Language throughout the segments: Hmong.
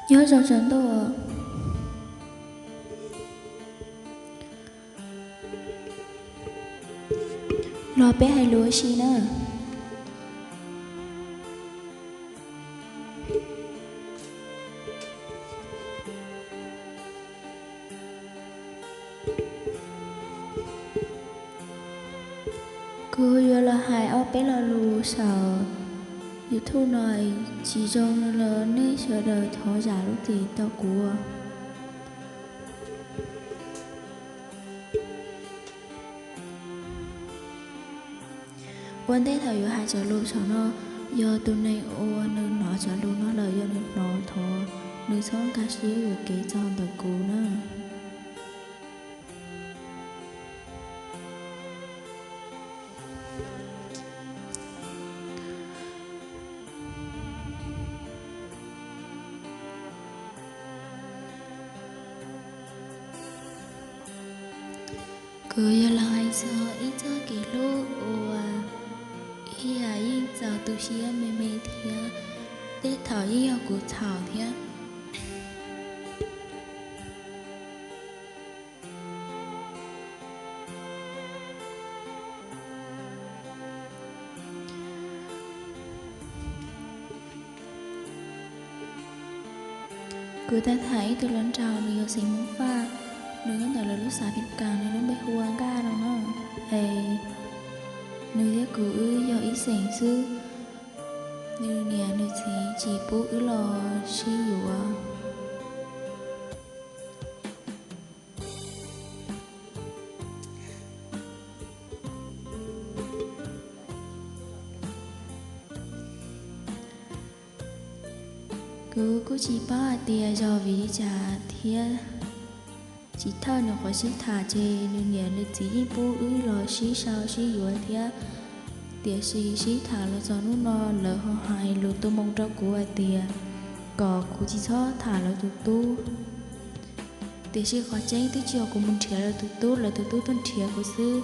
Nyob zoo tsaus ntuj. Los peb hais lus ua si na. Kuv yuav los hais ob peb lo lus saum YouTube no, tsis zoo los nej sawv daws thov zam lub txim rau kuv. Ua ntej thaum yuav hais cov lus saum no, yog tus neeg uas nws hnov cov lus no lawm, yog nws hnov thov nws txhob nkag siab yuam kev txog ntawm kuv na. Kuv yuav los hais txog ib txoj kev hlub uas ib yam yeej txaus tu siab me me thiab tej thaum yeej yog kuv txhaum thiab. Kuv tau tham ib tug hluas nraug, nws yog xeem Hmoob Vaj, nws nyob ntawm lawv lub xav Phim Kas, nws lub npe hu ua Nkaj no na. Es nws thiab kuv wb yog ib xeem xwb. Nws niam nws txiv tsis pub wb los sib yuav. Kuv kuj tsis paub hais tias yog vim li cas thiab. Tsis thawj nws qhuav sib tham ces nws niam nws txiv yeej pub wb los sib sau sib yuav thiab. Tiam sis sib tham los txog hnub no lawv ho hais lus tu moo rau kuv hais tias kom kuv tsis txhob tham lawv tus tub. Tiam sis qhov tseeb twb tsis yog kuv mus nrhiav lawv tus tub, lawv tus tub tuaj nrhiav kuv xwb.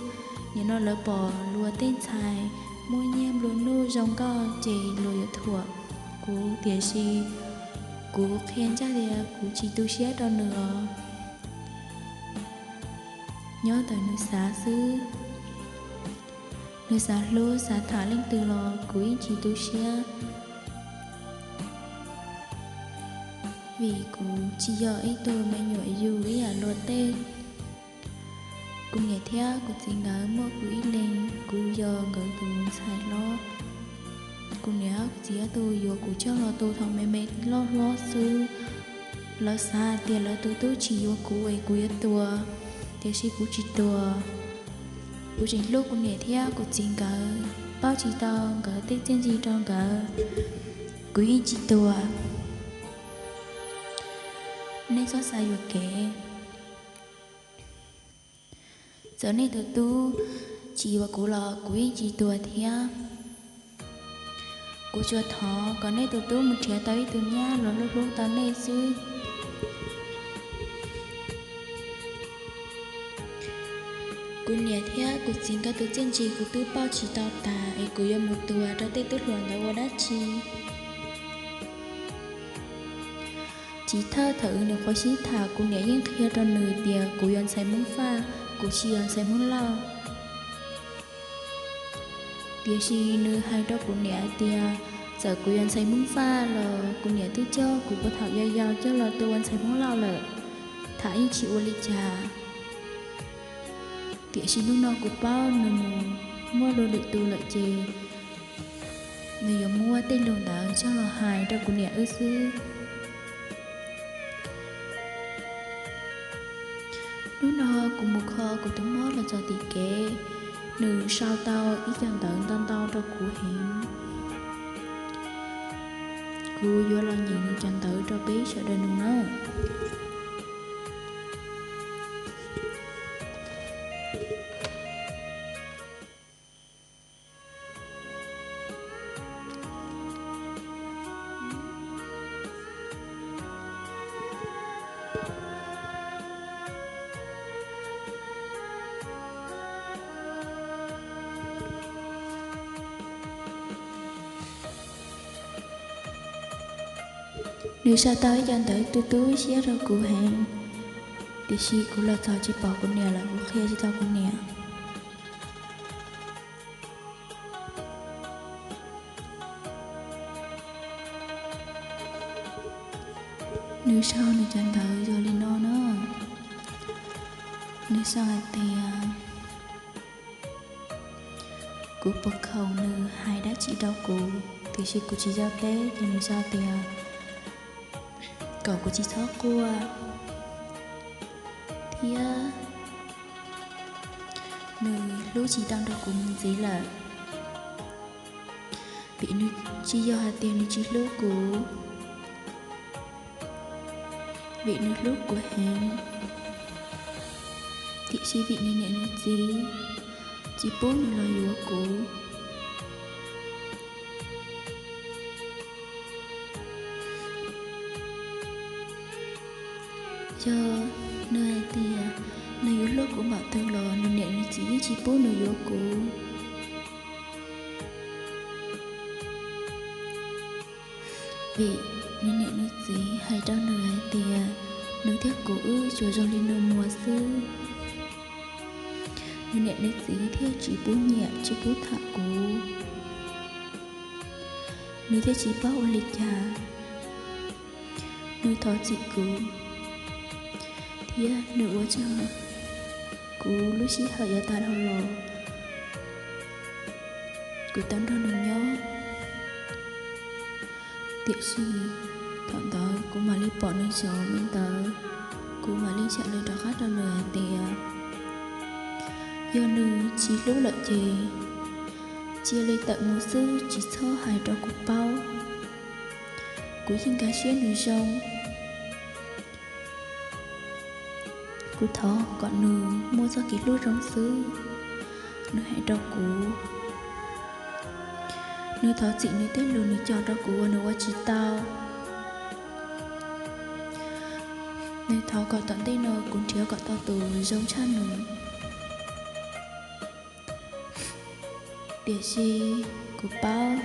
Nim no lawv pom luag tej ntxhais muaj nyiaj nplua nuj zoo nkauj ces luag yuav thuam kuv, tiam sis kuv qhia ncaj tias kuv tsis tu siab rau nws os. Nyob ntawm nws xav xwb, nws xav hlub xav tham leej twg los kuv yeej tsis tu siab. Vim kuv tsis yog ib tug me nyuam yug ib yam luag tej. Kuv niam thiab kuv txiv nkawd muaj kuv ib leeg, kuv yog nkawd tus ntxhais hlob. Kuv niam kuv txiv ob tug yuav kuv coj los tu thaum me me loj hlob xwb. Lawv xav hais tias lawv tus tub tsis yuav kuv es kuv yuav tuag, tiam sis kuv tsis tuag. Kuv tseem hlub kuv niam thiab kuv txiv nkawd, pauj tsis tau nkawd tej txiaj ntsig rau nkawd, kuv yeej tsis tuag. Nej txhob xav yuam kev. Txawm nej tus tub tsis yuav kuv los kuv yeej tsis tuag thiab. Kuv tsuas thov kom nej tus tub mus nrhiav tau ib tug nyab los hlub hlub tau nej xwb. Kuv niam thiab kuv txiv nkawd tus txiaj ntsig kuv twb pauj tsis tau tas es kuv yuav mus tuag rau tej tub hluas ntawd ua dab tsi? Tsis thawj thaum nws qhuav sib tham kuv niam yeej qhia rau nws tias kuv yog ntxhais Hmoob Faj, kuv tsis yog ntxhais Hmoob Lauj. Tiam sis nws hais rau kuv niam hais tias txawm kuv yog ntxhais Hmoob Faj los kuv niam twb coj kuv puag thaum yau yau coj los tu ua ntxhais Hmoob Lauj lawm, tham yeej tsis ua li cas. Tiam sis hnub no kuv paub nws mus muaj dua lwm tus lawm ces nws yuav muab tej lus ntawd coj los hais rau kuv niam wb xwb. Hnub no kuv mus kho kuv tus mob los txog tim kev, nws sau tau ib co ntawv ntau ntau rau kuv heev. Kuv yuav los nyeem nws cov ntawv rau peb sawv daws nug na. Nws sau tau ib co ntawv tu tu siab rau kuv heev, tiam sis kuv los txog tsis pom kuv niam lawm, kuv qhia tsis tau kuv niam. Nws sau nws cov ntawv yog li no na. Nws sau hais tias, kuv puas khaum nws hais dab tsi rau kuv, tiam sis kuv tsis tau teb, ces nws sau tias kom kuv tsis txhob quaj, thiab nws hlub tsis tau nrog kuv mus ntxiv lawm, vim nws, tsis yog hais tias nws tsis hlub kuv, vim nws hlub kuv heev, tiam sis vim nws niam nws txiv tsis pub nws los yuav kuv. Yog nws hais tias nws yuav hlub kuv npaum twg los nws niam nws txiv yeej tsis pub nws yuav kuv, vim nws niam nws txiv hais rau nws hais tias nws thiab kuv wb tsuas zoo li nus muag xwb. Nws niam nws txiv thiaj tsis pub nyiam tsis pub tham kuv, nws thiaj tsis paub ua li cas, nws thov txim kuv, thiab nws ua tsaug kuv lub sij hawm yav tas dhau los kuv tau nrog nws nyob. Tiam sis thaum ntawd kuv mam li pom nws xyov li ntawd, kuv mam li ntshai nws rov qab rau nws hais tias yog nws tsis hlub lawm ces cia li tawm mus xwb, tsis txhob hais rau kuv paub. Kuv yeej nkag siab nws zoo. Kuv thov kom nws muaj txoj kev hlub zoo xwb, nws hais rau kuv. Nws thov txim nws tej lus nws cog rau kuv uas nws ua tsis tau. Nws thov kom tom ntej no kuv nrhiav kom tau tus zoo tshaj nws. Tiam sis kuv paub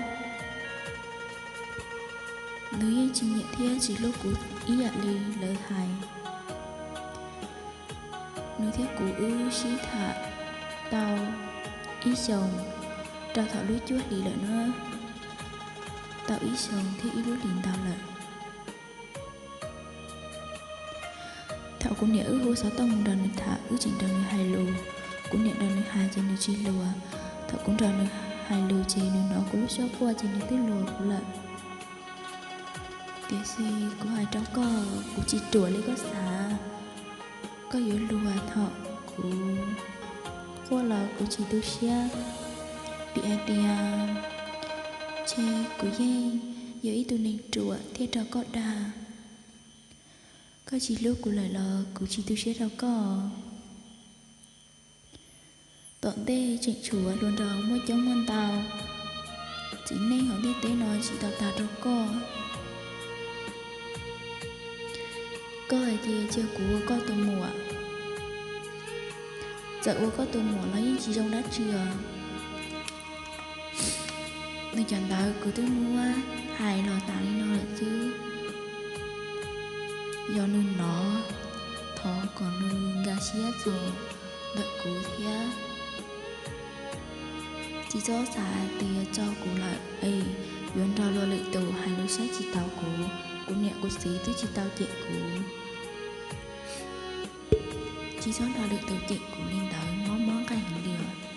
nws yeej tsis nyiam thiab tsis hlub kuv ib yam li lawv hais. Nws thiab kuv wb sib tham tau ib xyoos, rau thaum lub cuaj hlis lawm na, tau ib xyoos thiab ib lub hlis ntau lawm. Thaum kuv niam wb hu xov tooj mus nrog nws tham, wb tseem nrog nws hais lus. Kuv niam nrog nws hais ces nws tsis luag, thaum kuv nrog nws hais lus ces nws hnov kuv lub suab quaj ces nws twb luag kuv lawm. Tiam sis kuv hais rau koj, kuv tsis ruam li koj xav. Koj yuav luag thaum kuv quaj los kuv tsis tu siab, vim hais tias ntshe kuv yeej yog ib tug neeg ruam thiaj raug koj dag. Koj tsis hlub kuv lawm los kuv tsis tu siab rau koj. Tom ntej tseem tshuav hluas nraug muaj coob muaj ntau, txiv neej hauv ntiaj teb no tsis tau tag rau koj. Koj hais tias cia kuv ua koj tus muam, txawm ua koj tus muam los yeej tsis zoo dab tsi os. Nws cov ntawd kuv twb muab hais los tas li no lawm xwb. Yog nws hnov, thov kom nws nkag siab txog ntawm kuv thiab. Tsis txhob xav hais tias tso kuv lawm es yuav nrog luag lwm tus hais lus saib tsis taus kuv. Kuv niam kuv txiv twb tsis tau cem kuv. Tsis txhob nrog lwm tus cem kuv li ntawd, mob mob nqaij heev li os.